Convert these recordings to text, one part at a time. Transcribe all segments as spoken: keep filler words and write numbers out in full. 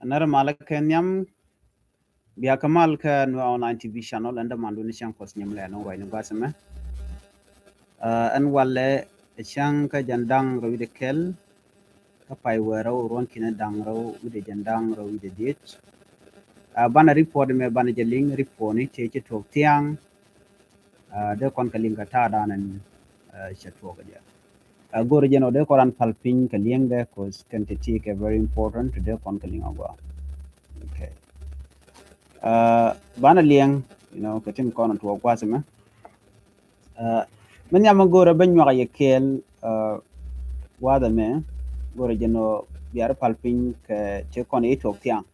Nɛrɛ malä kɛ nhiam, bia kɛ mal kä Nuer Online T V channel, ɛn dämandu ni cäŋ Kuɔth nyim lɛ ni ruac ni gua̱th mɛ. Ɛn walɛ cäŋ kä jɛn da̱ŋ rɛw wi̱dɛ kɛl kä pay wee rɛw ruɔ̱n kinɛ da̱ŋ rɛw wi̱dɛ jɛn da̱ŋ rɛw wi̱dɛ diet. Banɛ report mɛ banɛ jɛ liŋ report ni tëë ci tuɔk thia̱a̱ŋ. Dee kɔn kɛ liŋ kɛ ta̱a̱ da̱a̱n ɛn cɛ tuɔk kɛ jɛ. Go̱r jɛn ɔ dee kɔn ran pal piny kɛ liŋdɛ, 'cause kɛn ti ti kɛ very important, dee kɔn kɛ liŋ agua. Okay. Banɛ liŋ, you know, kɛ tin kɔn tuɔk gua̱th mɛ. Mɛ nhiam mɛ go̱rɛ bä nyuak yɛ kɛɛl gua̱th mɛ, go̱rɛ jɛn ɔ biar pal piny kɛ ti kɔn i̱ tuɔk thia̱a̱ŋ.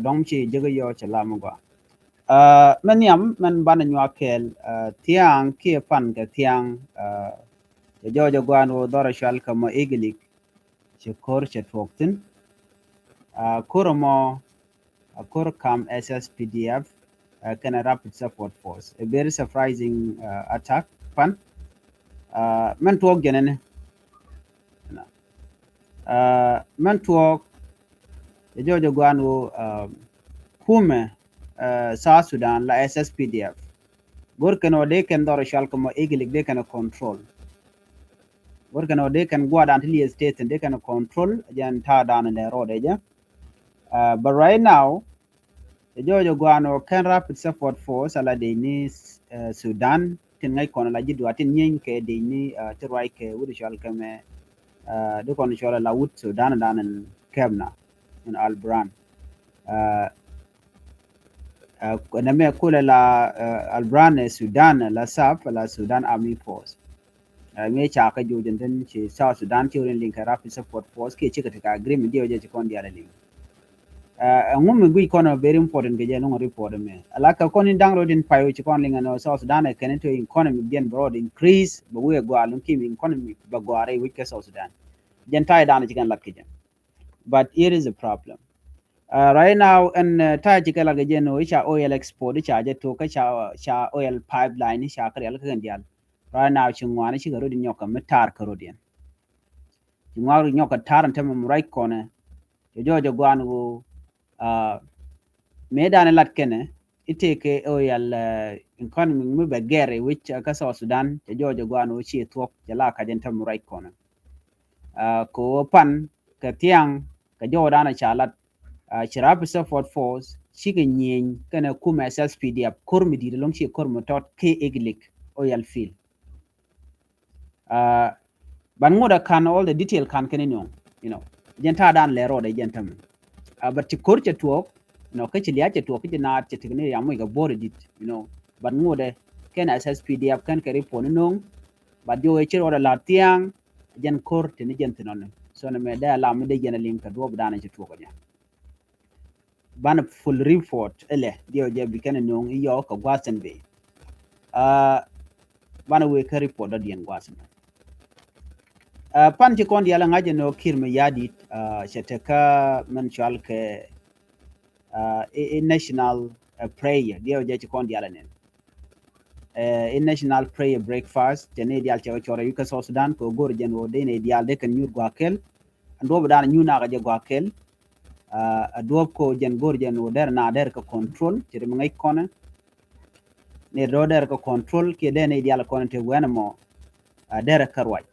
Dɔ̱ŋ ci jek yɔ cɛ lam gɔaa. Mɛ nhiam mɛn banɛ nyuak kɛɛl thia̱a̱ŋ kiɛ pan kɛ thia̱a̱ŋ. Cɛ jɔɔc ɛ gua̱a̱n ɣöö dhɔrɛ cual kɛ mɔ i̱ gilik cɛ ko̱r cɛ tuɔɔk thi̱n. Ko̱r ɛmɔ a ko̱r kam S S P D F kɛnɛ Rapid Support Force. A very surprising attack pan. Mɛn tuɔɔk jɛnɛni. Mɛn tuɔɔk cɛ jɔɔc ɛ gua̱a̱n ɣöö kumɛ South Sudan la S S P D F. Go̱r kɛn ɔ dee kɛn dhɔr cual kɛ mɔ i̱ gilik dee kɛn control. Go̱r kɛn ɔ dee kɛn gua̱a̱r dan ti lieth state dee kɛn control jɛn ta̱a̱ dan lɛ rɔɔdɛ jɛ. But right now cɛ jɔɔc ɛ gua̱a̱n ɔ kɛn Rapid Support Force ala dee ni Sudan tin ŋäc kɔn la ji̱ duaar tin nyieeny kɛ dee ni ti ruac kɛ wut cual kɛ mɛ di kɔn cual la wut Sudan dan in kɛpna in Al Buran. Nɛ mɛ kulɛ la Al Buran ɛ Sudan la sap la Sudan Army Force. Ŋi̱i̱ ca kä juuc ɛn thin ci South Sudan ci rin liŋ kɛ Rapid Support Force kiɛ cikɛ ti kɛ agreement diɛ jɛ ci kɔn diaal liŋ. Ɛŋu mi guic kɔn very important kɛ jɛ luŋ report mɛ ala kɛ kɔn in da̱ŋ rot in pay ci kɔn liŋ ɛn South Sudan ɛ kɛn in to economy diɛn bɛ rot increase bɛ wee gɔaa luŋ kim economy bɛ gɔaa rɛy wi̱c kɛ South Sudan. Jɛn ta̱a̱ i̱ da̱a̱n ci kɛn lat kɛ jɛ. But here is the problem. Right now ɛn ta̱a̱ ci kɛ lat kɛ jɛ ni i̱ ca oil export i̱ ca jɛ tok kä ca oil pipeline i̱ ca kɛ rial kä kɛn diaal. Right now ci ŋuani cikɛ rot in nyɔk kɛ mi ta̱a̱r kä rot in. Ci ŋuak ri nyɔk kɛ ta̱a̱r ɛn tämɛ mi ruac kɔnɛ cɛ jɔɔc ɛ gua̱a̱n ɣöö mëë dan lat kɛnɛ i̱ tëëkɛ oil economy mi bɛ gɛr i̱ wi̱c kä South Sudan cɛ jɔɔc ɛ gua̱a̱n ɣöö ci thuɔ̱k cɛ la kac ɛn tämɛ mi ruac kɔnɛ. Kɛ ɣöö pan kɛ thia̱a̱ŋ kɛ jɔɔc dan ɛ ca lat ci Rapid Support Force cikɛ nyieny kɛnɛ kumɛ S S P D F ko̱r mi di̱i̱t ɛlɔ̱ŋ ci ko̱r mi tɔt kɛ i̱ gilik oil field. Ban ŋot a kan all the detail kan kɛn inɔŋ, you know, jɛn ta̱a̱ dan lɛ rɔɔdɛ jɛn tämɛ. But ci ko̱r cɛ tuɔɔk, you know, kä ci lia̱a̱ cɛ tuɔɔk kä ci naat cɛ tekni riam muc kɛ bo̱o̱r idit, you know, ban ŋot ɛ kɛn S S P D F kɛn kɛ report inɔŋ. But jiɔ ɛ ci rɔɔdɛ la thia̱a̱ŋ jɛn ko̱r tini jɛn thin ɔni. So ni mɛ dee alam mi dee jɛn a liŋ kɛ duɔɔp dan ci tuɔɔk ɛ jɛn. Banɛ full report ilɛ diɛ jɛ bi kɛn nööŋ i̱ yɔɔk kɛ gua̱a̱th in bi. Banɛ wee kä report dɔ̱diɛn gua̱a̱th in. Pan ci kɔn diaal ŋa̱c ɛn ɣöö Kiir Mayardit cɛ tekä mɛn cual kɛ i̱ national prayer diɛ jɛ ci kɔn diaal ɛnɛn. I̱ national prayer breakfast cɛ ni diaal cɛ kɛ cɔr ɛ wi̱i̱ kä South Sudan kɛ ɣöö go̱o̱r jɛn ɣöö dee ni diaal dee kɛn nyuur gua̱a̱th kɛl. Ɛn duɔ̱ɔ̱p dan nyuur nakä jɛ gua̱a̱th kɛl. A duɔ̱ɔ̱p ko jɛn go̱o̱r jɛn ɣöö dɛr na dɛr kɛ control ci ri mi ŋäc kɔnɛ. Ni dɔ̱ dɛr kɛ control kiɛ dee ni diaal kɔnɛ te wɛn mɔ. A dɛr kä ruac,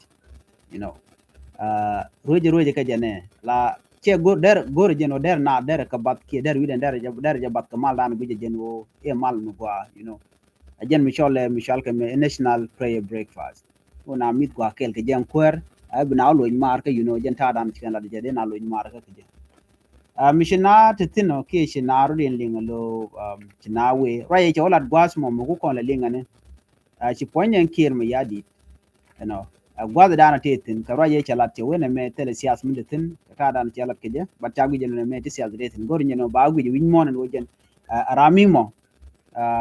you know. Ruec ruec kä jɛn ɛ la cɛ go̱o̱r dɛr go̱o̱r jɛn ɣöö dɛr na dɛr kä bath kiɛ dɛr wi̱dɛn dɛr jɛ bath kä mal dan guic jɛn ɣöö i̱ mal mi gua, you know. A jɛn mi cɔl ɛ mi cɔl kɛ mi national prayer breakfast. Wun a mi̱th gua̱a̱th kɛl kɛ jɛn kuäär a bi na wä loc maar kä, you know, jɛn ta̱a̱ dan ci kɛn lat jɛ dee na loc maar kä kɛ jɛ. Mi ci na te thi̱n ɔ kiɛ ci na rot in liŋ alo ci na wee ruac yɛ cɛ wä lat gua̱a̱th mɔ mi ku kɔn lɛ liŋ ani. Ci puɔ̱ny nɛn Kiir Mayardit, you know. Gua̱a̱th dan a te thi̱n kɛ ruac yɛ cɛ lat cɛ wen ɛmɛ thilɛ sias mi te thi̱n kɛ ta̱a̱ dan cɛ lat kɛ jɛ, but ca guic ɛn ɛmɛ ti sias te thi̱n go̱r nyɛn ɔ ba guic wi̱c muɔ̱ɔ̱n ɛn wä jɛn. A ram mi mɔ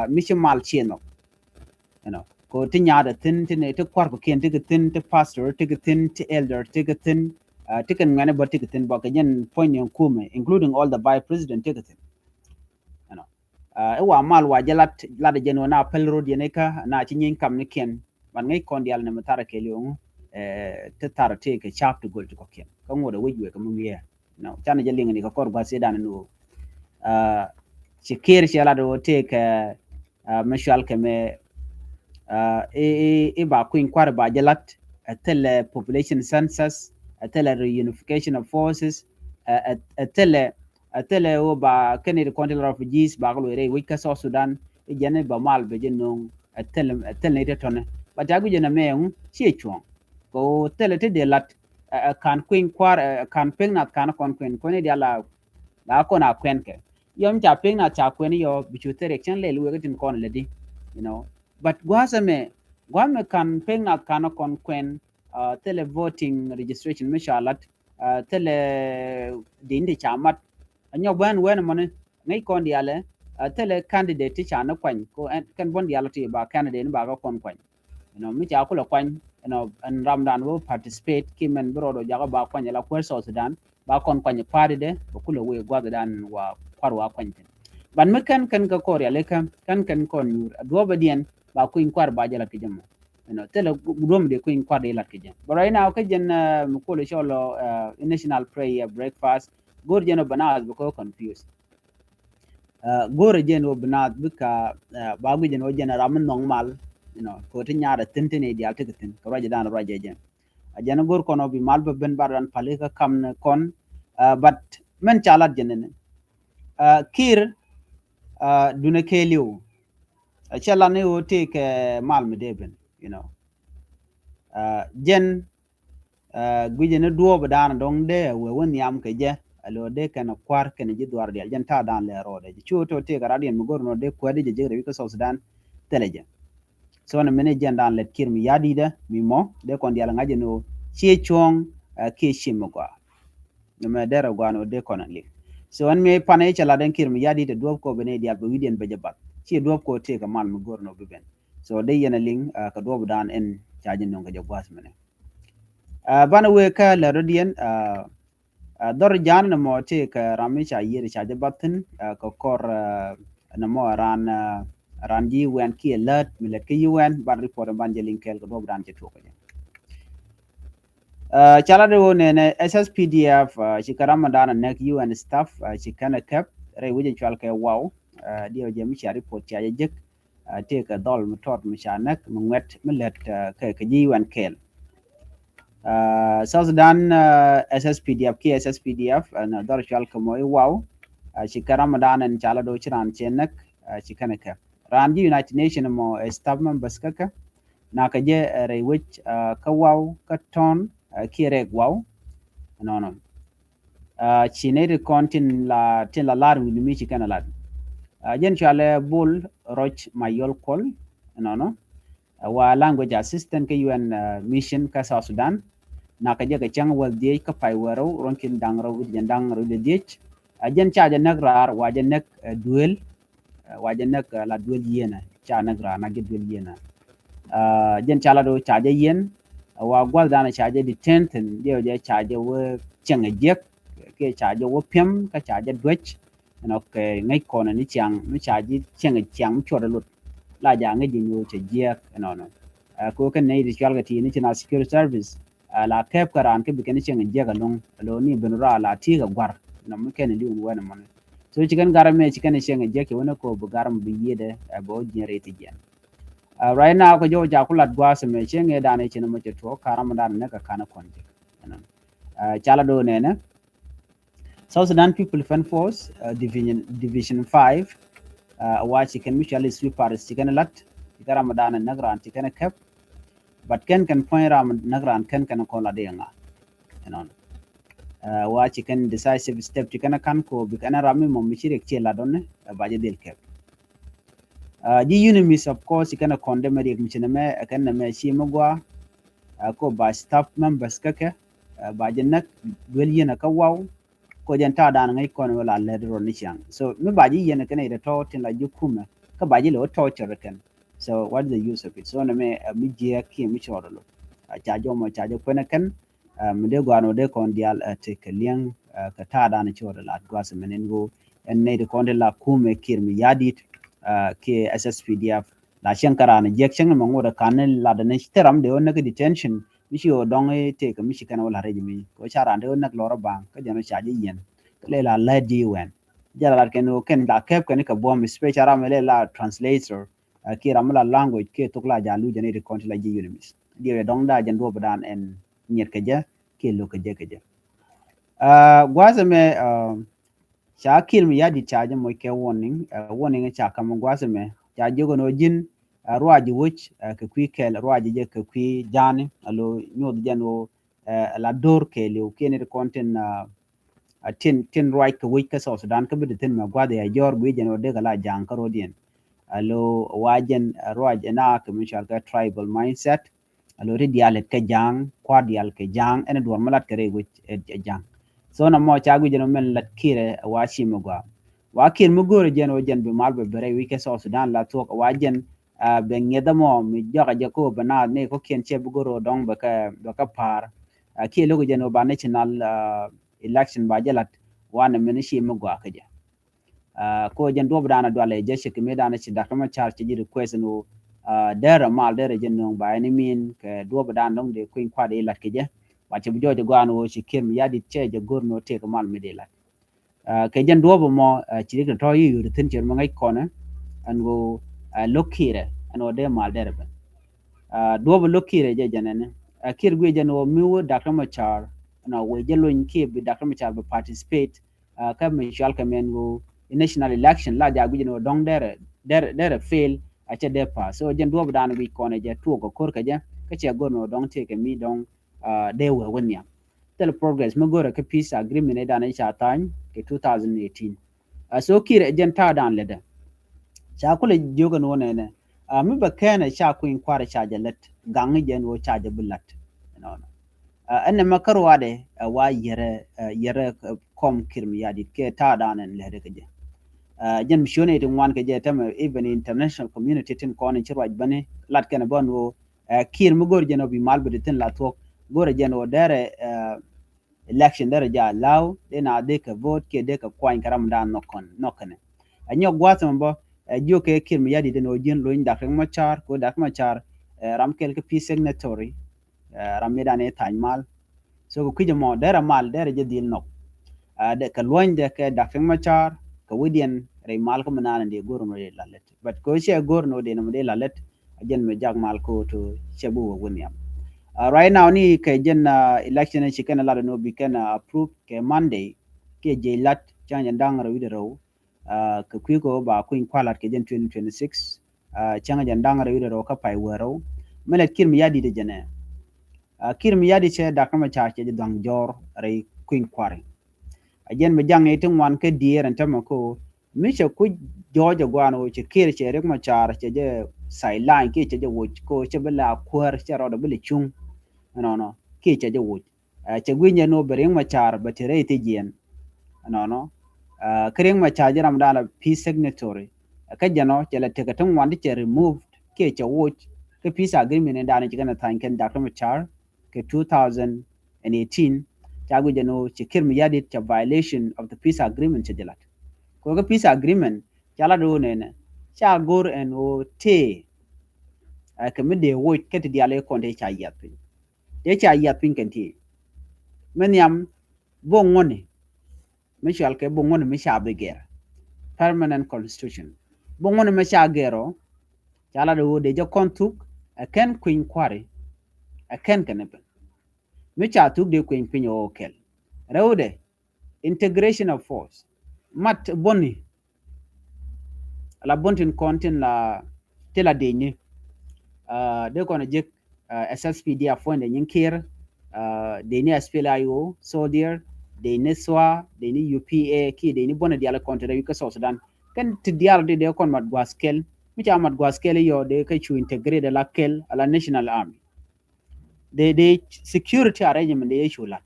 mi ci mal ciɛ nhɔk. You know, ko ti nyaat a thi̱n ti ni ti kua̱r kɔ kiɛn ti kɛ thi̱n ti pastor ti kɛ thi̱n ti elder ti kɛ thi̱n. Ti kɛn ŋuɛni bä ti kɛ thi̱n bä kɛ jɛn puɔ̱ny ni kumɛ including all the vice president ti kɛ thi̱n. You know, i̱ wa mal wa jɛ lat lat jɛn wä na päl rot yɛn ikä na ci nyiny kam ni kiɛn. Ban ŋäc kɔn diaal ni mi thar kɛɛl yɔŋ ti thar ti kɛ ca̱p ti go̱l ti kɔ kiɛn kä ŋot a wec wek mi wiee. You know, canɛ jɛ liŋ ni kɛ kɔr gua̱th sidan ni wä. Ci Kiir cɛ lat wä tëëkɛ mi cual kɛ mɛ i̱ ba kui̱ny kua̱r ba jɛ lat, ɛ thilɛ population census, ɛ thilɛ reunification of forces, ɛ thilɛ ɛ thilɛ wä ba kɛn it kɔn ti la refugees ba kɛ luɔi rɛy wec kä South Sudan. I̱ jɛn i̱ ba mal bɛ jɛ no̱o̱ŋ ɛ thilɛ ɛ thilɛ ni ti tɔnɛ. Ba ti a gui̱c jɛ nɛ mɛ ɛŋu ciɛ cuɔ̱ɔ̱ŋ kɛ wä thilɛ ti dee lat ɛ kan kui̱ny kua̱r ɛ kan pek nath kan kɔn kuɛn kɔn i̱ dial la la kɔn a kuɛn kɛ yɔm ca pek nath ca kuɛn yɔ bi cu thil riɛk cɛn lɛl wek itin kɔn lɛ di. You know, but gua̱a̱th ɛmɛ gua̱a̱th mɛ kan pek nath kan kɔn kuɛn thilɛ voting registration mi ca lat thilɛ din ti ca mat. Anyɔk bän wɛn mɔni ŋäc kɔn dialɛ thilɛ candidate ti ca ni kuany ko kɛn buɔn dialɛ ti ba candidate ni ba kä kɔn kuany. You know, mi ca kulɛ kuany, you know, ɛn ramdan wä participate ki mɛn bi rɔɔd wä jakä ba kuany ala kuäär South Sudan ba kɔn kuany party de ba kulɛ wee gua̱thdan wa kuar wa kuany thin. Ban mi kɛn kɛn kä kɔr yalikä kɛn kɛn kɔn nyuur a duɔbä diɛn ba kui̱ny kuar ba jɛ lat kɛ jɛ mɔ. You know, thilɛ duɔm de kui̱ny kuar de lat kɛ jɛ. But right now kä jɛn mi kulɛ cɔl ɔ national prayer breakfast go̱r jɛn ɔ banath bi kɔ confused. Go̱rɛ jɛn wä bi naath bika ba guic jɛn wä jɛn ram mi nhɔŋ mal. You know, kɛ wä ti nyaat a thin tin i̱ dial ti kɛ thin kɛ ruac dan ruac jɛ jɛn. A jɛn go̱r kɔn wä bi mal bä ben bar dan pali kä kam ni kɔn. But mɛn ca lat jɛn ni Kiir dunɛ kɛɛliw. A cɛ lat ni wä ti kɛ mal mi dee ben, you know. Jɛn guijɛ ni duɔɔp dan dɔŋ dee wee wä nhiam kɛ jɛ a lo̱ dee kɛn kua̱r kɛn ji̱ dhuar dial jɛn ta̱a̱ dan lɛ rɔɔdɛ ji̱ cu tɔ tëëk a radiɛn mi go̱r nɔ dee kuäär di jɛ jek rɛy wi̱c kä South Sudan thilɛ jɛ. So ni mini jɛn dan lɛt Kiir mi ya̱di̱dɛ mi mɔ dee kɔn dial ŋa̱c jɛ ni ɣöö ciɛ cuɔ̱ɔ̱ŋ kiɛ ciɛ mi gɔaa. Ni mɛ derɛ gɔaa ni ɣöö dee kɔn a liŋ. So ɛn mi pan i̱ cɛ lat ɛn Kiir mi ya̱di̱dɛ duɔɔp kɔ ben i̱ dial bɛ wi̱diɛn bɛ jɛ bath ciɛ duɔɔp kɔ tëëk a mal mi go̱r nɔ bi ben. So dee yɛn a liŋ kɛ duɔɔp dan ɛn ca jɛ nöŋ kɛ jɛ gua̱a̱th mɛnɛ. Banɛ wee kä lɛ rɔ̱diɛn dhɔr ja̱a̱n nɛ mɔ tëëkɛ ram mi ca yiëër ca jɛ bath thi̱n kɛ kɔr nɛ mɔ ran ran ji̱ U N kiɛ lät mi lät kä U N ban report ban jɛ liŋ kɛɛl kɛ duɔɔp dan cɛ tuɔk kɛ jɛ. Ca lat wä nɛnɛ S S P D F ci kɛ ram dan a nɛk U N staff ci kɛn a kɛp rɛy wec a cual kɛ waw. Diɛw jɛ mi ca report ca jɛ jek. Tëëkɛ dhɔl mi tɔt mi ca näk mi ŋuɛt mi lät kɛ kɛ ji̱ U N kɛɛl. South Sudan S S P D F kiɛ S S P D F ɛn dhɔr cual kɛ mɔ i̱ waw. Ci kɛ ram dan ɛn ca la do̱ ci raan cɛ näk ci kɛn kɛ raan ji̱ United Nation mɔ staff members kä kɛ. Nakä jɛ rɛy wec kä waw kä tɔn kiɛ rɛk waw. Nɔnɔ. Ci nɛy ti kɔn tin la tin la lar wi̱ni mi ci kɛn a lat. Jɛn cualɛ Bol Roch Mayol Kuɔl nɔnɔ. Wa language assistant kä U N mission kä South Sudan. Nakä jɛ kɛ cäŋ wäl dhiec kä pay wärɛw ruɔ̱n kin daŋ rɛw wi̱t jɛn daŋ rɛw wi̱t dhiec. Jɛn ca jɛ näk raar wa jɛ näk duel. Wa jɛ näk la duel yienä ca näk raar na jɛ duel yienä. Jɛn ca la do ca jɛ yien wa gua̱th danɛ ca jɛ detain thin diɛw jɛ ca jɛ wä cieŋ a jiɛk kiɛ ca jɛ wä piɛm kä ca jɛ duec. Ɛnɔ kɛ ŋäc kɔn ni ciaŋ mi ca ji̱ cieŋ a ciaŋ mi cuɔt a lot la ja ŋäc ji̱ nyuɔ cɛ jiɛk ɛnɔnɔ. Kɛ wä kɛn nɛy ti cual kɛ ti ni ci na security service. La kɛp kɛ raan kä bi kɛn cieŋ jiɛk alɔŋ alo ni ben raa la ti kɛ guar. Nɔ mi kɛn liw ni wɛn mɔni. So ci kɛn gar mɛ ci kɛn cieŋ jiɛk ci wɛn ko bi gar mɛ bi yiedɛ ɛ bɛ wä jiɛn rɛy ti jiɛn. Right now kɛ jɔw ja ku lat guas mɛ cieŋ ɛ dan cin mɛ cɛ tuɔ karam dan nɛ kɛ kan kɔn jɛ. Ca la do nɛnɛ. South Sudan People Defense Force Division Division five. Wa ci kɛn mi cual sweepers ci kɛn lat ci kɛn ram dan nɛ ran ci kɛn kɛp. But kɛn kɛn puɔ̱ny ram näk ran kɛn kɛn kɔn la dee ŋa. Ɛnɔn. Wa ci kɛn decisive step ci kɛn kan ko bi kɛn ram mi mɔ mi ci riɛk ci la dɔn ni ba jɛ dhil kɛp. Ji̱ UNMISS of course ci kɛn kɔn dee mɛ riɛk mi ci nɛ mɛ kɛn nɛ mɛ ci mɛ gua. Ko ba staff members kä kɛ ba jɛ näk duel yien kä waw. Ko jɛn ta̱a̱ dan ŋäc kɔn wä la lɛt rɔ ni ciaŋ so mi ba ji̱ yien kɛn itɛ tɔ̱ tin la ji̱ kumɛ kä ba ji̱ lɛ wä tɔ̱ cɛ rɛ kɛn. So what is the use of it? So nɛ mɛ mi jiɛk kiɛ mi cɔɔr lo. Ca jɔmɔ ca jɛ kuɛn kɛn. Mi dee gua̱a̱r nɔ dee kɔn diaal tëk kɛ liɛŋ kɛ ta̱a̱ dan cɔɔr lat gua̱a̱r sɛ mɛn in go ɛn nɛy ti kɔn ti la kumɛ Kiir mi ya̱di̱t. Kiɛ SSPDF la cieŋ kä raan jiɛk cieŋ mɛ ŋot ɛ kan ni lat ni thil ram dee wä näk detention. Mi ci ɣöö dɔ̱ŋ i̱ tëëkɛ mi ci kɛn wä la̱t rɛc mi kɛ ɣöö ca raan dee wä näk lɔr a baŋ kä jɛn wä ca ji̱ yiɛn. Kä lɛ la lät ji̱ wɛn jɛ la lat kɛn ɣöö kɛn la kɛp kɛn kɛ buɔ̱m special ram lɛ la translator. Kiɛ ram la language kiɛ thok la ja luc jɛn i̱ ti kɔn ti la ji̱ UNMISS. Diɛ wɛ dɔ̱ŋ da jɛn duɔp dan ɛn nyiet kɛ jɛ kiɛ lo̱k kɛ jɛ kɛ jɛ. Gua̱a̱th ɛmɛ ca Kiir Mayardit ca jɛ moc kɛ warning. Warning ca kam gua̱a̱th ɛmɛ ca jiök ɛn ɣöö ji̱n ruac ji̱ wec kɛ kui̱ kɛl, ruac ji̱ jɛ kɛ kui̱ ja̱a̱ni alo nyoth jɛn ɣöö la do̱r kɛɛliw kiɛ ni ti kɔn tin tin tin ruac kɛ wec kä South Sudan kä bi ti thi̱n mɛ gua̱a̱th ɛ jɔr gui̱ jɛn ɣöö dee kɛ la ja̱a̱ŋ kä ro̱diɛn. Alo wa jɛn ruac ɛn a kɛ mi cɔal kɛ tribal mindset. Alo ti diaal lɛt kɛ ja̱a̱ŋ, kua̱r diaal kɛ ja̱a̱ŋ, ɛn duɔ̱r mi lat kɛ rɛy wec ɛ ja̱a̱ŋ. So na mɔ ca gui̱c jɛn ɔ mɛn lat Kiir ɛ wa ci mi gɔaa. Wa Kiir mi go̱o̱r jɛn ɔ jɛn bi mal bɛ bɛ rɛy wec kɛ South Sudan la thuɔ̱k wa jɛn bɛ ŋiɛth ɛmɔ mi jɔak jɛ ko bɛ naath ni kɔ̱kiɛn cɛ bi go̱o̱r ɔ dɔ̱ŋ bɛ kɛ bɛ kɛ pa̱a̱r. Kiɛ lo̱k jɛn ɔ ba national election ba jɛ lat wa nɛ mɛn ci mi gɔaa kä jɛ. Ko jɛn duɔp dan a dual ɛ jɛ ci kɛ mi dan ci Doctor Machar ci ji̱ request ni wä derɛ mal derɛ jɛ no̱o̱ŋ ba any mean kɛ duɔp dan dɔ̱ŋ dee kui̱ny kuat ilat kɛ jɛ. Ba ci bi jɔɔc gɔaa ni wä ci Kiir Mayardit cɛ jɛ go̱r ni wä tëëk mal mi dee lat. Kɛ jɛn duɔp mɔ ci rik tɔ̱ yi yut thi̱n cɛ mi ŋäc kɔnɛ ɛn wä lo̱k Kiir ɛ ɛn wä dee mal derɛ ben. Duɔp lo̱k Kiir ɛ jɛ jɛn ɛn Kiir guiɛ jɛn wä mi wä Doctor Machar ɛn wä jɛ lony kiɛ bi Doctor Machar bi participate kä mi cual kɛ mɛn ɣöö i national election la ja guic ni ɣöö dɔ̱ŋ derɛ derɛ derɛ fail a cɛ dee pass. So jɛn duɔp dan guic kɔn ɛ jɛ tuɔk kɛ ko̱r kɛ jɛ kä cɛ go̱r ni ɣöö dɔ̱ŋ tëëkɛ mi dɔ̱ŋ dee wee wä nhiam. Thil progress mi go̱rɛ kä peace agreement ɛ dan ɛ ca tha̱a̱ny kɛ two thousand eighteen. So Kiir ɛ jɛn ta̱a̱ dan lɛ dɛ ca kulɛ jiök ɛn ɣöö nɛnɛ mi bɛ kɛn ɛ ca kui̱ny kua̱r ɛ ca jɛ lät gaŋ jɛn ɣöö ca jɛ bi la̱t. Ɛnɔnɔ ɛn nɛmɛ kä ruaadɛ ɛ wa yɛrɛ yɛrɛ kɔm Kiir Mayardit kɛ ta̱a̱ dan ɛn lɛt kɛ jɛ. Jɛn mi ciöni ti ŋuan kɛ jɛ tämɛ even international community tin kɔn in ci ruac bäni lat kɛn bä nuɔ. Kiir mi go̱r jɛn ɔ bi mal bi ti thin la thuɔk go̱r jɛn ɔ derɛ election derɛ ja law dee na dee kɛ vote kiɛ dee kɛ kuany kɛ ram dan nɔk kɔn nɔk kɛnɛ. Ɛ nyɔk gua̱th mɛ bä ɛ jiök kɛ Kiir Mayardit ɛn ɔ ji̱n lony Doctor Machar ko Doctor Machar ram kɛl kɛ peace signatory. Ram mi dan i̱ tha̱a̱ny mal. So kɛ kui̱c ɛmɔ derɛ mal derɛ jɛ dhil nɔk. Kɛ luɔ̱nydɛ kɛ Doctor Machar kɛ wi̱diɛn rɛy mal kä mi naan in dee go̱r in rɛy lalɛt. But kɛ cɛ go̱r in rɛy nɔmɔ dee lalɛt a jɛn mi jak mal kä to cɛ bi wä wi̱n yam. Right now ni kɛ jɛn election ci kɛn lat in bi kɛn approve kɛ Monday kiɛ jiɛc lat cäŋ jɛn da̱ŋ rɛw wi̱cdɛ rɛw. Kɛ kui̱ kɛ ba kui̱ny kualat kɛ jɛn twenty twenty-six. Cäŋ jɛn da̱ŋ rɛw wi̱cdɛ rɛw kä pay wä rɛw. Mi lɛt Kiir Mayardit jɛn ɛ Kiir Mayardit cɛ Doctor Machar cɛ jɛ dhua̱ŋ jɔr rɛy kui̱ny kua̱ri. A jɛn mi jaŋ i̱ ti ŋuan kä diɛɛr ɛn tämɛ ko mi cɛ kuc jɔɔc ɛ guan ɣöö cɛ Kiir cɛ Riek Machar cɛ jɛ sideline kiɛ cɛ jɛ woc ko cɛ bi la kuäär cɛ rɔɔdɛ bi lɛ cuŋ. Ɛnɔnɔ kiɛ cɛ jɛ woc. Cɛ gui̱ny jɛ ni wä bɛ Riek Machar bɛ te rɛy thiec jiɛn. Ɛnɔnɔ kä Riek Machar jɛ ram dan la peace signatory. Kä jɛn ɔ cɛ lɛ tekɛ ti ŋuan ti cɛ removed kiɛ cɛ woc kä peace agreement in dan ci kɛn a tha̱a̱ny kɛn Doctor Machar kɛ two thousand and eighteen. Ca guic jɛ ni wä ci Kiir Mayardit cɛ violation of the peace agreement cɛ jɛ lat. Kɛ wä kä peace agreement ca lat wä nɛnɛ ca go̱r ɛn wä tëë kɛ mi dee woc kä ti diaal i̱ kɔn tëë ca yiath piny. Tëë ca yiath piny kɛn tëë mi nhiam bo̱ ŋuɔ̱ni mi cual kɛ bo̱ ŋuɔ̱ni mi ca bi gɛr permanent constitution. Bo̱ ŋuɔ̱ni mi ca gɛr ɔ ca lat wä dee jɛ kɔn thuk ɛ kɛn kui̱ny kua̱ri ɛ kɛn kɛn ɛ ben. Mi ca thuk dee kui̱ny piny ɛ ɣöö kɛl rɛwdɛ integration of force mat buɔ̱ni. La buɔ̱n tin kɔn tin la ti la dec ni dee kɔn a jek SSPDF puɔ̱nydɛ nyin Kiir. Dec ni SPLA-IO soldier, dec ni SSOA, dec ni UPA kiɛ dec ni buɔ̱n diaal kɔn ti rɛy kä South Sudan. Kɛn ti diaal ti dee kɔn mat gua̱a̱th kɛl mi ca mat gua̱a̱th kɛl i̱ yɔ dee kä cu integrate ala kɛl ala national army. Dee dee security arrangement dee cu lat.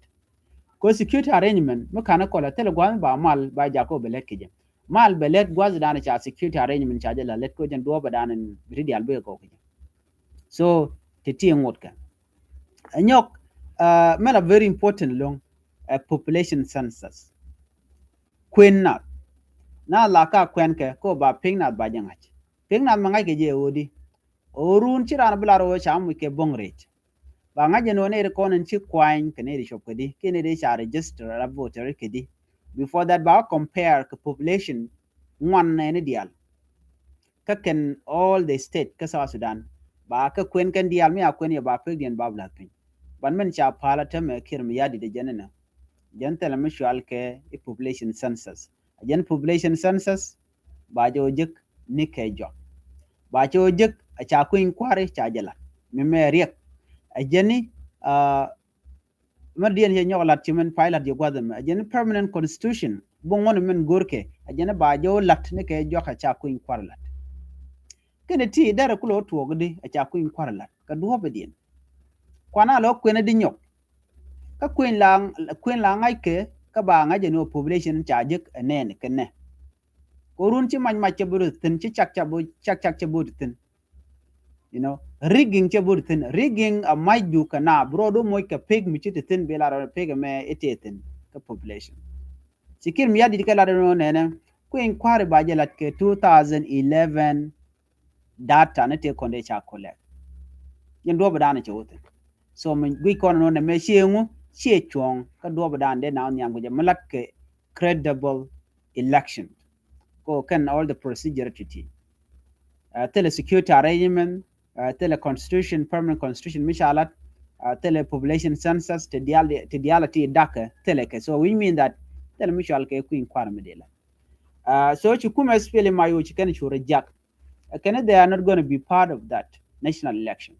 Ko security arrangement mi ka̱n kɔl a thilɛ gua̱a̱th mi ba mal ba jakä bɛ lɛt kɛ jɛ. Mal bɛ lɛt gua̱a̱th dan ca security arrangement ca jɛ la lɛt ko jɛn duɔɔpɛ dan in bi ti diaal bɛ gɔw kɛ jɛ. So ti ti ŋot kɛ ɛ nyɔk mɛ la very important loŋ ɛ population census. Kuën nath na la ka kuɛn kɛ ko ba piŋ nath ba jɛ ŋa̱c. Piŋ nath mɛ ŋa̱c kɛ jɛ ɛ ɣöö di ɣöö run ci raan bi lar ɣöö ca muc kɛ bo̱ŋ rɛc. Ba ŋa̱c jɛ nɔ nɛy ti kɔn in ci kuany kɛ nɛy ti cop kɛ di kiɛ nɛy ti ca register ala voter kɛ di. Before that ba compare kɛ population ŋuan nɛy ni diaal. Kä kɛn all the state kä South Sudan ba kä kuɛn kɛn diaal mi a kuɛn yɛ ba pek diɛn ba bi la̱th piny. Ban mɛn ca pal a tämɛ Kiir Mayardit jɛn inɛ. Jɛn thilɛ mi cual kɛ i population census. A jɛn population census ba jɛ wä jek ni kɛ jɔak. Ba cɛ wä jek a ca kui̱ny kua̱ri ca jɛ lat mi mɛ riɛk. A jɛn ni mɛ diɛn cɛ nyɔk lat ci mɛn pay lat jɛ gua̱th ɛmɛ a jɛn ni permanent constitution bi ŋuɔ̱n mɛn go̱rkɛ a jɛn ni ba jɛ wä lat ni kɛ jɔak a ca kui̱ny kua̱ri lat. Kɛn ti dɛrɛ kulɛ wä tuɔɔk di a ca kui̱ny kua̱ri lat kɛ duɔ̱ɔ̱p diɛn. Kuan a lɔ kuɛn di nyɔk. Kä kuën la, kuën la ŋa̱ckɛ kä ba ŋa̱c ɛn ɣöö population ca jek ɛ nɛɛn kɛ nɛ. Kɛ run ci mac mac cɛ bot thi̱n, ci cak cak bot, cak cak cɛ bot thi̱n. You know, rigging cɛ bot thi̱n. Rigging a mac ju kɛ na bi rɔɔd wä moc kɛ pek mi ci ti thi̱n bi lar pek mɛ i̱ tëë thi̱n kä population. Ci Kiir Mayardit kɛ lar ɛn ɣöö nɛnɛ kuën kua̱ri ba jɛ lat kɛ two thousand eleven data ni tëë kɔn dee ca collect. Jɛn duɔ̱ɔ̱p dan cɛ wä thi̱n. So mi guic kɔn nɔ nɛ mɛ ciɛ ŋu ciɛ cuɔ̱ɔ̱ŋ kä duɔ̱ɔ̱p dan dee na wä nhiam kɛ jɛ mi lat kɛ credible election. Ko kɛn all the procedure ti ti. Uh, thilɛ security arrangement, uh, thilɛ constitution, permanent constitution mi ca lat, uh, thilɛ population census ti dial ti dial ti dakɛ thilɛ kɛ. So which mean that thilɛ mi cual kɛ kui̱ny kua̱r mi dee la. Uh, so ci kumɛ S P L M I O ci kɛn cu reject. Kɛn they are not going to be part of that national election.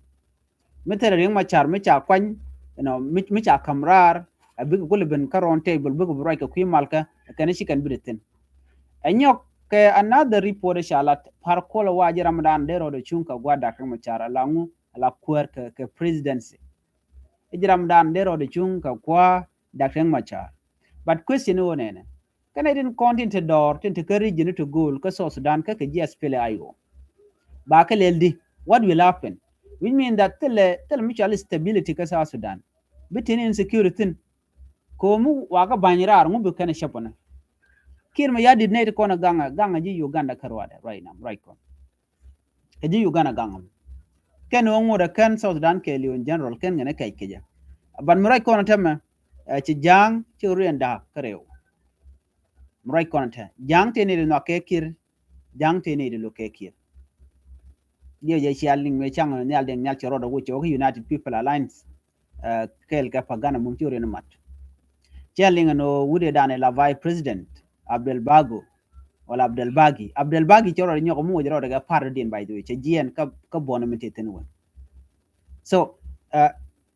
Mi thilɛ Riek Machar mi ca kuany, you know, mi, mi ca ka̱m raar, a bikɛ kulɛ ben kä round table, bikɛ bi ruac kɛ kui̱ malkä, kɛn ci kɛn bi di thi̱n. Ɛ nyɔk kɛ another report ca lat par kuɔlɛ wa ji̱ ramdan dee rɔɔdɛ cuŋ kɛ gua̱a̱r Dak Riek Machar ala ŋu, ala kuäär kɛ, kɛ presidency. Ji̱ ramdan dee rɔɔdɛ cuŋ kɛ gua̱a̱r Dak Riek Machar. But question i̱ wä nɛnɛ. Kɛnɛ tin kɔn tin te dɔɔr tin te kä region ti go̱o̱l kä South Sudan kä kɛ ji̱ S P L I O. Ba kɛ lɛl di, what will happen? Which mean that thilɛ, thilɛ mutual stability kä South Sudan. Bi tin insecurity thin. Ko̱o̱m wakä ba̱ny raar ŋu bi kɛn cäpänä. Kiir Mayardit nɛy ti kɔn a gaŋä, gaŋä ji̱ Uganda kä ruaadɛ right now, right kɔn. Kɛ ji̱ Uganda gaŋä. Kɛn wä ŋut a kɛn South Sudan kɛɛliw in general kɛn ŋɛn a kɛc kɛ jɛ. But mi ruac kɔn a tämɛ, ɛ, ci ja̱a̱ŋ ci riɛn da̱a̱k kä rɛw. Mi ruac kɔn a tɛ ja̱a̱ŋ tëë ni di nhɔak kɛ Kiir, ja̱a̱ŋ tëë ni di lo̱k kɛ Kiir. Diɛ jɛ cial liŋ mëë caŋ nhial diɛŋ nhial cɛ rɔɔdɛ wuc cɛ wä kä United People Alliance. Ɛ, kɛɛl kɛ Pagana mum ci riɛn mat. Cɛ liŋ ɛn ɣöö wut ɛ dan ɛ la vice president Abdel Bago wala Abdel Bagi. Abdel Bagi cɛ rɔɔdɛ nyɔk muc rɔɔdɛ kɛ party diɛn, by the way, cɛ jiɛn kä, kä buɔn mi te thin wän. So, uh,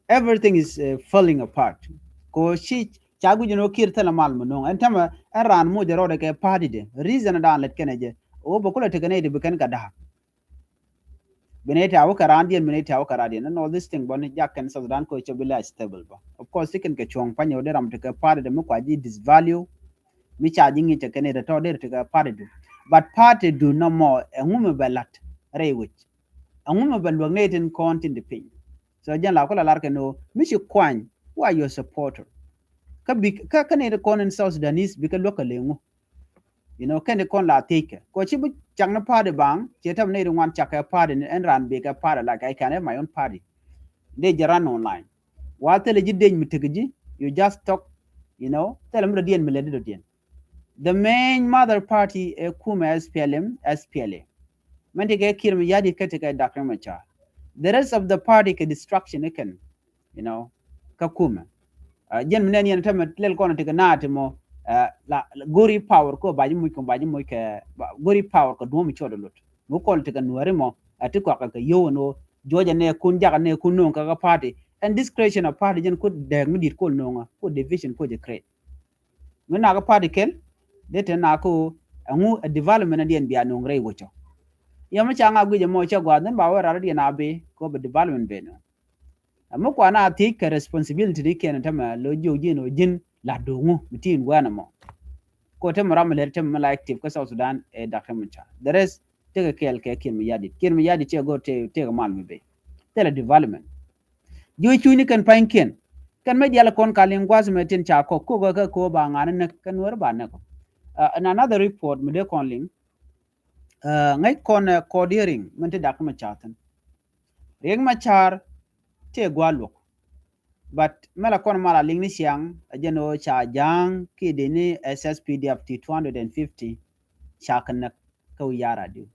everything is, uh, falling apart. Ko ci ca guic ɛn ɣöö Kiir thilɛ mal mi no̱o̱ŋ ɛn tämɛ ɛn raan muc rɔɔdɛ kɛ party de. Reason dan lät kɛn ɛ jɛ ɣöö bɛ kulɛ tekɛ nɛy ti bi kɛn kɛ da̱a̱k. Bi nɛy tɛ̈ a wä kɛ raandiɛn, bi nɛy tɛ̈ a wä kɛ raandiɛn. And all this thing bä ni jak kɛn South Sudan kɛ cɛ bi la stable bä. Of course, ci kɛn kɛ cuɔ̱ŋ pa̱ny ɣöö dee ram tekɛ party de mi kua ji̱ disvalue. Mi ca ji̱ ŋi̱i̱c tekɛ nɛy tɔ̱ dee tekɛ party du. But party du nɔmɔ ɛŋu mi bɛ la̱t rɛy wec? Ɛŋu mi bɛ luäk nɛy tin kɔn tin di piny? So jɛn la kulɛ lar kɛn ɣöö mi ci kuany, who are your supporter? Kä bi, kä, kä nɛy ti kɔn in South Sudanese bikɛ luäk kɛ leŋu? You know, kɛn ti kɔn la thiec kɛ. Kɔ ci bi cak ni party baŋ, ci tɛm ni ri ŋuan cak kɛ party ni ɛn ran bi kɛ party, like, I can have my own party. Dee jɛ run online. Wa thilɛ ji̱ dec mi tek ji̱, you just talk, you know, thilɛ mi dɔ̱diɛn mi lɛ di dɔ̱diɛn. The main mother party ɛ kumɛ S P L M, S P L A. Mɛn ti kɛ Kiir Mayardit kä ti kɛ Dak Riek Machar. The rest of the party kɛ destruction ni kɛn. You know, kä kumɛ. Ɛ, jɛn mi nɛn yɛn tämɛ lɛl kɔn ti kɛ naat mɔ, ɛ, la, la go̱ri power kɔ ba ji̱ muc kɔ ba ji̱ muc kɛ, ba, go̱ri power kɔ duɔ̱m cuɔt lut. Mi kɔn ti kɛ nuɛri mɔ, ɛ, ti kɔak kɛ yio̱w ɛn ɣöö juɔcɛ nɛ kun, jakɛ nɛ kun no̱o̱ŋ kɛ kɛ party. And this creation of party jɛn ku dɛɛk mi di̱t kol no̱o̱ŋä, ku division ku jɛ create. Mi nak party kel, dee te nak ɣöö ɛŋu ɛ development diɛn bia no̱o̱ŋ rɛy wecɔ. Yɛ mi ca ŋa guic ɛmɔ cɛ gua̱a̱th ni ba wä rar diɛn a bi kɔ bɛ development ben. Ɛmɛ kuan a thiec kɛ responsibility ni kiɛn tämɛ lo jiök ji̱n ɔ ji̱n la do̱ŋu mi tin wɛn ɛmɔ. Ko tämɛ ram mi lɛr tämɛ mi la active kä South Sudan ɛ Dak Riek Machar. The rest tekɛ kɛɛl kɛ Kiir Mayardit. Kiir Mayardit cɛ go̱r te, tekɛ mal mi ben. Thilɛ development. Ji̱ wec cucni kɛn pa̱nykiɛn. Kɛn mɛ diaal kɔn ka liŋ gua̱th mɛ tin ca kɔk kok kä ko ba ŋa̱n näk kɛ nuäär ba näk kɔ. Uh, in another report mi dee kɔn liŋ. Uh, ŋäc kɔn, uh, kɔɔt hearing min ti Dak Machar thi̱n. Riek Machar tëë gua̱a̱r luɔk. But mɛ la kɔn mal a liŋ ni ciaŋ, a jɛn ɣöö ca Ja̱a̱ŋ kiɛ dee ni S S P D F ti two hundred and fifty ca kɛ näk kä wi̱i̱ ya̱r a diw.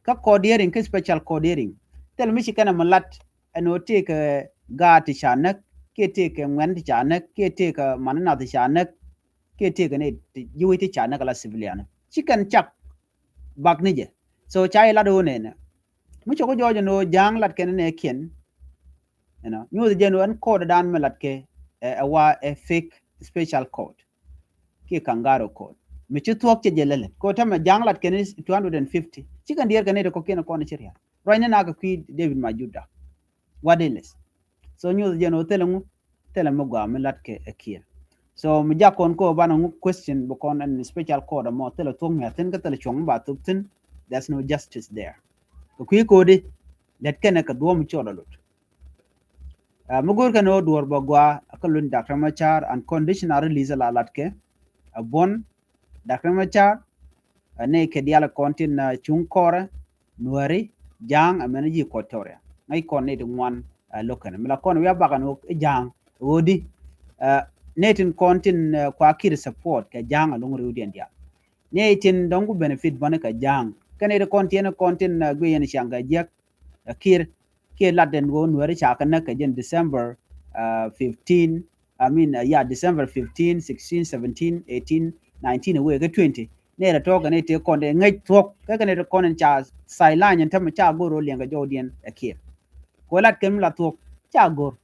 Kä kɔɔt hearing, kä special court hearing, thil mi ci kɛn ɛ mi lat ɛn ɣöö tëëkɛ gaat ti ca näk, kiɛ tëëkɛ ŋuɛ̈n ti ca näk, kiɛ tëëkɛ man nath ti ca näk, kiɛ tëëkɛ ni ti ji̱ wec ti ca näk ala civilian. Ci kɛn cak bak ni jɛ. So ca ilat ɣöö nɛnɛ mi cɔk jɔɔc ɛn ɣöö Ja̱a̱ŋ lat kɛn nɛ kiɛn. You know, nyuuth jɛn ɣöö ɛn court dan mi lat kɛ ɛ, ɛ wa ɛ fake special court kiɛ kangaroo court. Mi ci thuɔ̱k cɛ jɛ lɛlɛ kɛ ɣöö tämɛ Ja̱a̱ŋ lat kɛn two hundred and fifty. Ci kɛn diɛɛr kɛn ni ti kɔ̱kiɛn kɔn ci rial. Ruacni na kɛ kui̱ David Majuda. What else? So nyuuth jɛn ɣöö thilɛ ŋu, thilɛ mi gɔaa mi lat kɛ ɛ Kiir. So mi jak kɔn kä banɛ ŋu question bi kɔn ɛn special court ɛmɔ, thilɛ thuɔ̱k ŋi̱a̱ thi̱n kä thilɛ cuɔ̱ŋ mi ba thop thi̱n. There's no justice there. Kɛ kui̱ ko̱di lɛt kɛnɛ kɛ duɔ̱ɔ̱m mi cɔɔd a lot. Ɛ, mi go̱o̱r kɛn ɣöö duɔ̱ɔ̱r bɛ gɔaa kä luny Doctor Machar, unconditional release la lat kɛ. Ɛ buɔ̱n Doctor Machar, ɛ, nɛy kɛ diaal kɔn tin, ɛ, cuŋ kɔrɛ, Nuääri, Ja̱a̱ŋ, ɛ mɛn ji̱ Equatoria. Ŋäc kɔn nɛy ti ŋuan, ɛ, lo̱k kɛn. Mi la kɔn wi̱i̱ a bakan ɣöö i̱ Ja̱a̱ŋ ɣöödi, ɛ, nɛy tin kɔn tin, ɛ, kua Kiir support kɛ Ja̱a̱ŋ ɛlɔ̱ŋ rɛwdiɛn diaal. Nɛy tin dɔ̱ŋ ku benefit bäni kɛ Ja̱a̱ŋ. Kɛn nɛy ti kɔn tin, kɔn tin, ɛ, guic yɛn ciaŋ kɛ jiäk, ɛ, Kiir, kiɛ lat den ɣöö Nuääri ca kɛ näk kɛ jɛn December, ɛ, fifteen, I mean, uh, yeah, December fifteen, sixteen, seventeen, eighteen, nineteen, away kɛ twenty. Nɛy rɛ tɔ̱ kɛ nɛy tëë kɔn dee ŋäc thuɔ̱k, kɛ kɛ nɛy tëë kɔn in ca sideline in tämɛ ca go̱r ɣöö liɛŋ kɛ jɔwdiɛn ɛ Kiir. Kɛ lat kɛn mi la thuɔ̱k, ca go̱r.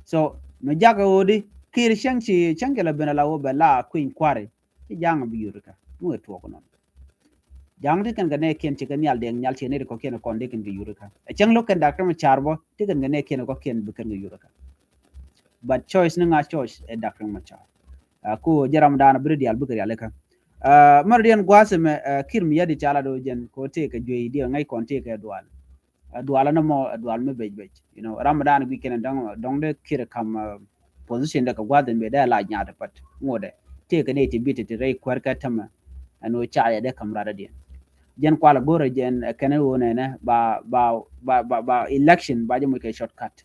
So mi jakɛ ɣöödi Kiir cäŋ ci, cäŋ ci la ben ala ɣöö bɛ la kui̱ny kua̱ri, ci Ja̱a̱ŋ bi yurikä. Mi wee tuɔɔk nɔn. Ja̱a̱ŋ ti kɛn kɛ nɛɛkiɛn ci kɛ nhial diɛŋ nhial ci nɛy ti kɔ̱kiɛn kɔn ti kɛn kɛ yurikä. Ɛ cäŋ lo̱k kɛn Doctor Machar bä ti kɛn kɛ nɛɛkiɛn kɔ̱kiɛn bi kɛn kɛ yurikä. But choice ni ŋa̱ choice ɛ Doctor Machar. Ɛ ku jɛ ram dan bi ri diaal bikɛ rialikä. Ɛ mɛr diɛn gua̱a̱th ɛmɛ, ɛ Kiir Mayardit ca la do̱ jɛn kɛ ɣöö tëëkɛ juey diɛ ŋäc kɔn tëëkɛ dual. Ɛ dual ɛn ɛmɔ ɛ dual mi bec bec. You know, ram dan guic kɛn dɔ̱ŋ, dɔ̱ŋ dee Kiir kam, ɛ, position dee kɛ gua̱a̱th ɛn bɛ dee la nyaat, but ŋotdɛ tëëkɛ nɛy ti bi ti ti rɛy kuäär kɛ tämɛ. Ɛn ɣöö ca yɛ dee kam rat adiɛn. Jɛn kualɛ go̱rɛ jɛn, ɛ, kɛn ɣöö nɛnɛ ba, ba, ba, ba, ba election ba jɛ moc kɛ shortcut.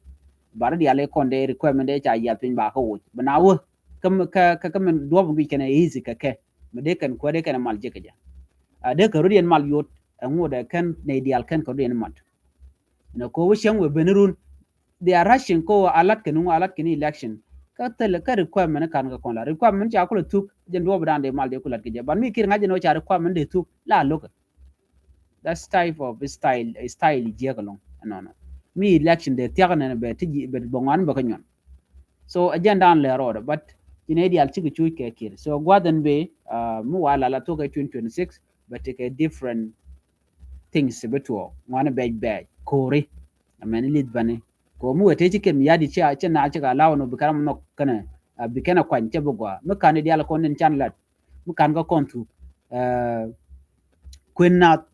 Ba ri diaal i̱ kɔn dee requirement dee ca yiath piny ba kä woc. Bi na wä kä, kä, kä min duɔp guic kɛn ɛ easy kɛ kɛ. Mi dee kɛn kuäär dee kɛn ɛ mal jek kɛ jɛ. A dee kɛ rut yɛn mal yot, ɛ ŋotdɛ kɛn nɛy diaal kɛn kɛ rut yɛn mal. Nɛ ko̱ wä cäŋ wee ben run. They are rushing ko̱ a lat kɛ nuŋ, a lat kɛ ni election. Kä thilɛ kä requirement kan kɛ kɔn la. Requirement ca kulɛ thuk, jɛn duɔp dan dee mal dee ku lat kɛ jɛ. But mi Kiir ŋa̱c jɛn wä ca requirement dee thuk, la lo̱kɛ. That's type of style, style jiɛk ɛlɔ̱ŋ. Ɛnɔnɔ. Mi election dee thiak nɛn bɛ ti ji̱, bɛ bɛ ŋuan bɛ kä nyuɔn. So agenda an lɛ rɔɔdɛ, but ci nɛy diaal cikɛ cuc kɛ Kiir. So gua̱th ɛn bee, uh, mi wa la la thok kɛ twenty twenty-six, but kɛ different things bi tuɔɔk. Ŋuani bɛc bɛc ko̱ri. Amɛn ilith bani. Ko̱ mi wee tëë ci Kiir Mayardit cia, ci naal cikɛ allow ni bi kɛn ram nhɔk kɛnɛ, uh, bi kɛn a kuany cɛ bi gɔaa. Mi ka̱n i̱ diaal kɔn in can lat. Mi ka̱n kä kɔn thuk. Uh, kuën nath.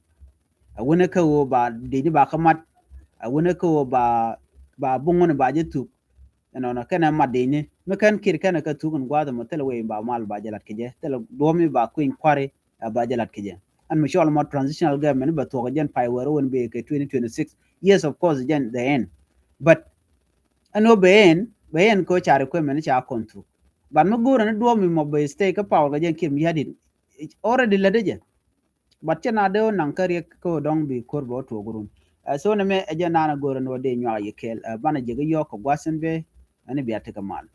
A wänɛ kä ɣöö ba dee ni ba kä mat. A wänɛ kä ɣöö ba, ba buŋ wänɛ ba jɛ thuk. Ɛnɔnɔ kɛnɛ mat dee ni mi kɛn Kiir kɛnɛ kɛ thuk in gua̱a̱th ɛmɔ thilɛ wee ba mal ba jɛ lat kɛ jɛ, thilɛ duɔ̱ɔ̱p mi ba kui̱ny kua̱ri, ɛ, ba jɛ lat kɛ jɛ. Ɛn mi cɔl mɔ transitional government bɛ thuɔ̱k jɛn pay wɛr wän bee kɛ twenty twenty-six. Yes, of course, jɛn the end. But ɛn ɣöö bɛ end, bɛ end kɛ ɣöö ca requirement ca kɔn thuk. But mi go̱o̱rɛ ni duɔ̱ɔ̱p mi mɔ bɛ stay kä power kɛ jɛn Kiir Mayardit. Already lätdä jɛ. But cɛ na dee wä naŋ kä riɛk kä wä dɔ̱ŋ bi ko̱r bɛ wä tuɔɔk run. Ɛ, so nɛ mɛ ɛ jɛ naan a go̱o̱r ɛn wä dee nyuak yɛ kɛɛl. Ɛ, banɛ jɛ kä yɔɔk kɛ gua̱th ɛn bee, ɛn bia tekɛ mal.